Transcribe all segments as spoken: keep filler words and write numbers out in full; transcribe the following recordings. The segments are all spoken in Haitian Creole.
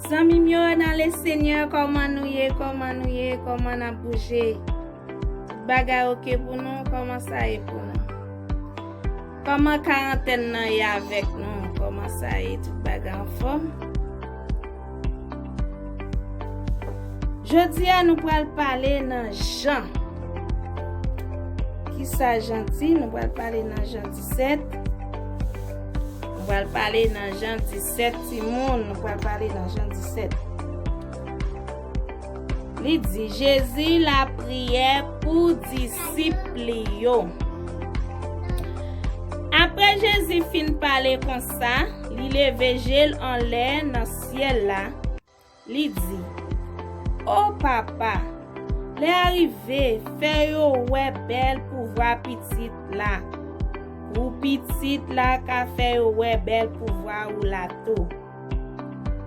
Zanmi m yo nan le Senyè, kòman nou ye? Kòman nou ye? Kòman n ap bouje? Tout bagay oke pou nou? Kòman sa ye pou nou? Kòman karantèn nan ye avèk nou? Kòman sa ye? Tout bagay anfòm? Jodi a, nou pral pale nan Jan. Kisa Jan di? Nou pral pale nan Jan disèt. Nou pral pale nan Jan disèt, timoun. Nou pral pale nan Jan disèt. Li di, Jezi lapriyè pou disip li yo. Apre Jezi fin pale konsa, li leve je l anlè nan syèl la, li di, O Papa, lè a rive, fè yo wè bèl pouvwa Pitit la, pou Pitit la ka fè yo wè bèl pouvwa ou la tou.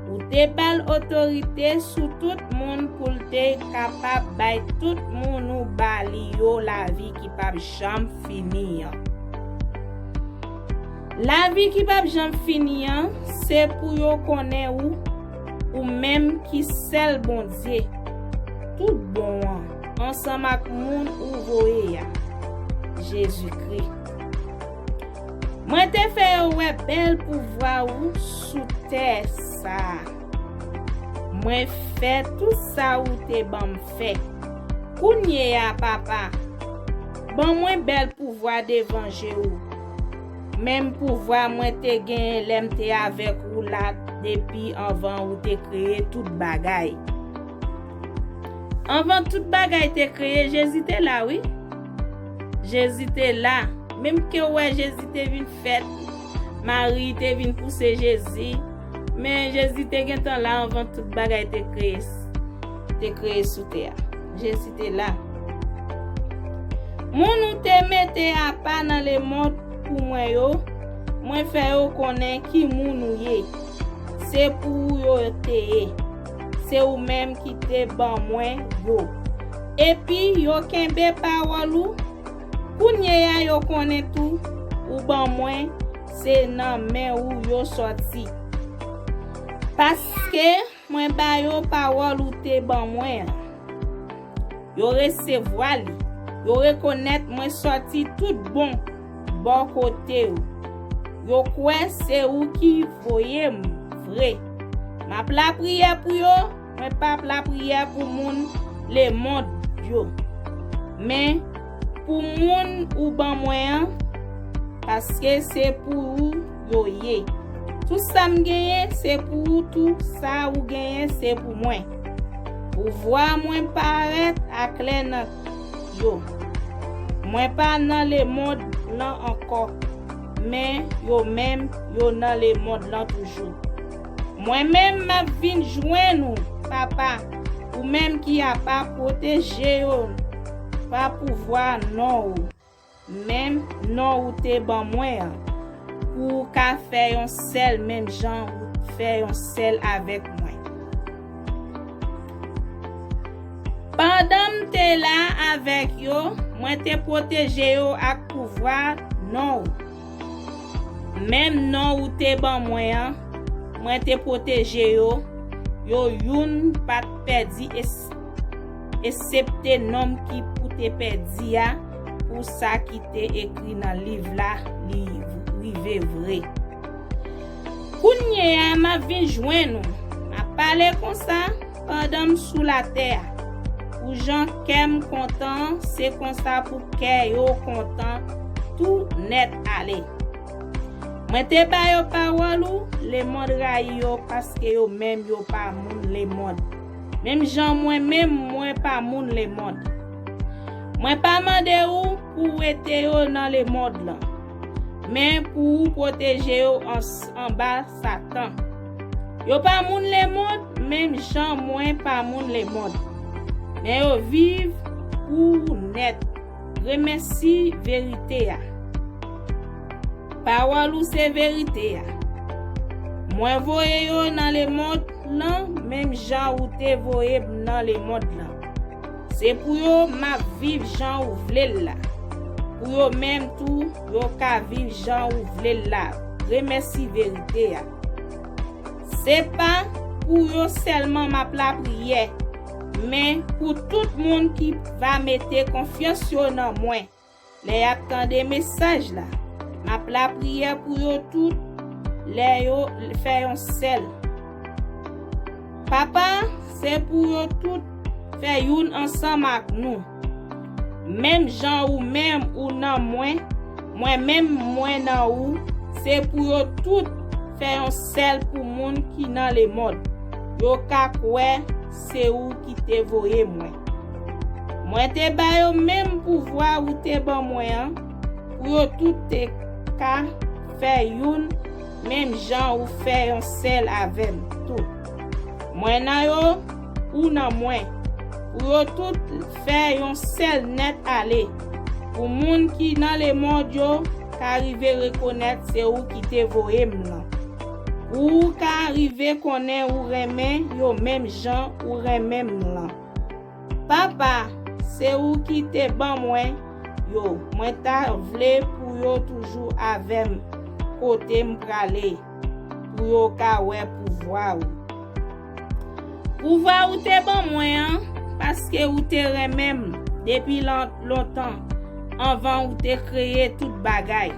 Ou te ba l otorite sou tout moun pou l te kapab bay tout moun ou ba li yo lavi ki p ap janm fini an. Lavi ki p ap janm fini an, se pou yo konnen ou, ou menm ki sèl Bondye tout bon an, ansanm ak moun ou voye a, Jezikri. Mwen te fè yo wè bèl pouvwa ou sou tè sa a. Mwen fè tout sa ou te ban m fè. Kounye a, Papa, ban mwen bèl pouvwa devan je ou. Menm pouvwa mwen te genyen lè m te avèk ou la depi anvan ou te kreye tout bagay. Anvan tout bagay te kreye, Jezi te la, wi. Jezi te la. Menm ke w wè Jezi te vin fèt, Mari te vin pouse Jezi, men Jezi te gentan la anvan tout bagay te kreye, te kreye sou tè a. Jezi te la. Moun ou te mete apa nan lemonn pou mwen yo, mwen fè yo konnen ki moun ou ye. Se pou ou yo te ye. Se ou menm ki te ban mwen yo. Epi yo kenbe pawòl ou. Kounye a yo konnen tou, ou ban mwen, se nan men ou yo sòti. Paske mwen ba yo pawòl ou te ban mwen an. Yo resevwa li. Yo rekonèt mwen sòti tout bon bò kote ou. Yo kwè se ou ki voye m vre. M ap lapriyè pou yo, mwen p ap lapriyè pou moun lemonn yo. Men pou moun ou ban mwen an, paske se pou ou yo ye. Tout sa m genyen, se pou ou tou, sa ou genyen, se pou mwen. Pouvwa mwen parèt aklè nan yo. Mwen pa nan lemonn lan ankò, men yo menm yo nan lemonn lan toujou. Mwen menm m ap vin jwenn ou, Papa, ou menm ki apa, pwoteje yo pa pouvwa non ou, menm non ou te ban mwen an, pou ou ka fè yon sèl menm jan ou fè yon sèl avèk mwen. Pandan m te la avèk yo, mwen te pwoteje yo ak pouvwa non ou. Menm non ou te ban mwen an, mwen te pwoteje yo, yo youn pa t pèdi es-, esepte non m ki pou te pèdi a, pou sa ki te ekri nan liv la, li rive vre. Kounye a, m ap vin jwenn ou. M ap pale konsa pandan m sou latè a. Pou jan kè m kontan, se konsa pou kè yo kontan tou nèt ale. Mwen te ba yo pawòl ou, lemonn rayi yo, paske yo menm yo pa moun lemonn. Menm jan mwen menm, mwen pa moun lemonn. Mwen pa mande ou pou wete yo nan lemonn lan, men pou ou pwoteje yo ans-, anba Satan. Yo pa moun lemonn, menm jan mwen pa moun lemonn. Men yo viv pou ou nèt. Remèsi verite a. Pawòl ou se verite a. Mwen voye yo nan lemonn lan, menm jan ou te voye m nan lemonn lan. Se pou yo m ap viv jan ou vle l la. Pou yo menm tou, yo ka viv jan ou vle l la. Remèsi verite a. Se pa Pou yo sèlman m ap lapriyè, men pou tout moun ki va mete konfyans yo nan mwen lè y ap tande mesaj la. M ap lapriyè pou yo tout lè yo fè yon sèl. Papa, se pou yo tout fè youn ansanm ak nou. Menm jan ou menm ou nan mwen, mwen menm mwen nan ou, se pou yo tout fè yon sèl pou moun ki nan lemond, yo ka kwè se ou ki te voye mwen. Mwen te ba yo menm pouvwa ou te ban mwen an, pou yo tout te ka fè youn, menm jan ou fè yon sèl avè m tou. Mwen nan yo, ou nan mwen, pou yo tout fè yon sèl nèt ale, pou moun ki nan lemond yo ka rive rekonèt se ou ki te voye m lan. Pou ou ka rive konnen ou renmen yo menm jan ou renmen m lan. Papa, se ou ki te ban mwen yo, mwen ta vle pou yo toujou avè m kote m prale, pou yo ka wè pouvwa ou. Pouvwa ou te ban mwen an, paske ou te renmen m depi lon-, lontan, anvan ou te kreye tout bagay.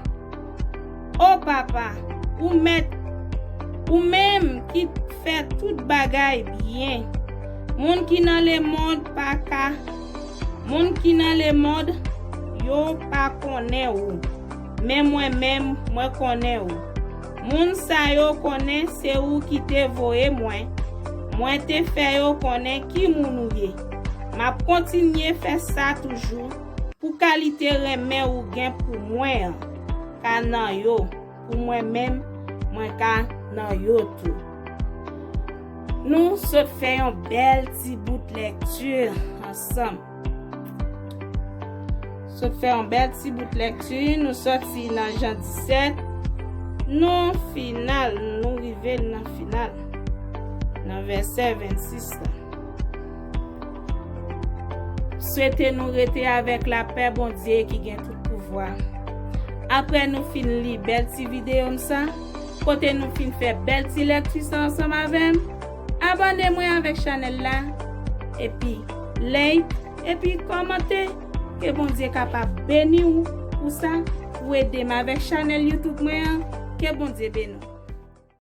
O Papa, ou mèt, ou menm ki fè tout bagay byen. Moun ki nan lemond pa ka, moun ki nan lemond yo pa konnen ou, men mwen menm, mwen konnen ou. Moun sa yo konnen se ou ki te voye mwen. Mwen te fè yo konnen ki moun ou ye. M ap kontinye fè sa toujou pou kalite renmen ou gen pou mwen an ka nan yo, pou mwen menm, mwen ka nan yo tou. Nou sot fè yon bèl ti bout lèkti ansanm. Sot fè yon bèl ti bout lèkti, nou sòti nan Jan disèt, nou final, nou rive nan final, nan vèsè vennsis la. Swete nou rete avèk lapè Bondye ki gen tout pouvwa. Apre nou fin li bèl ti videyo m sa, kote nou fin fè bèl ti lèkti sa ansanm avè m, abòne mwen avèk chanèl la, epi like, epi kòmante. Ke Bondye kapab beni w pou sa, pou ede m avèk chanèl YouTube mwen an. Ke Bondye beni w.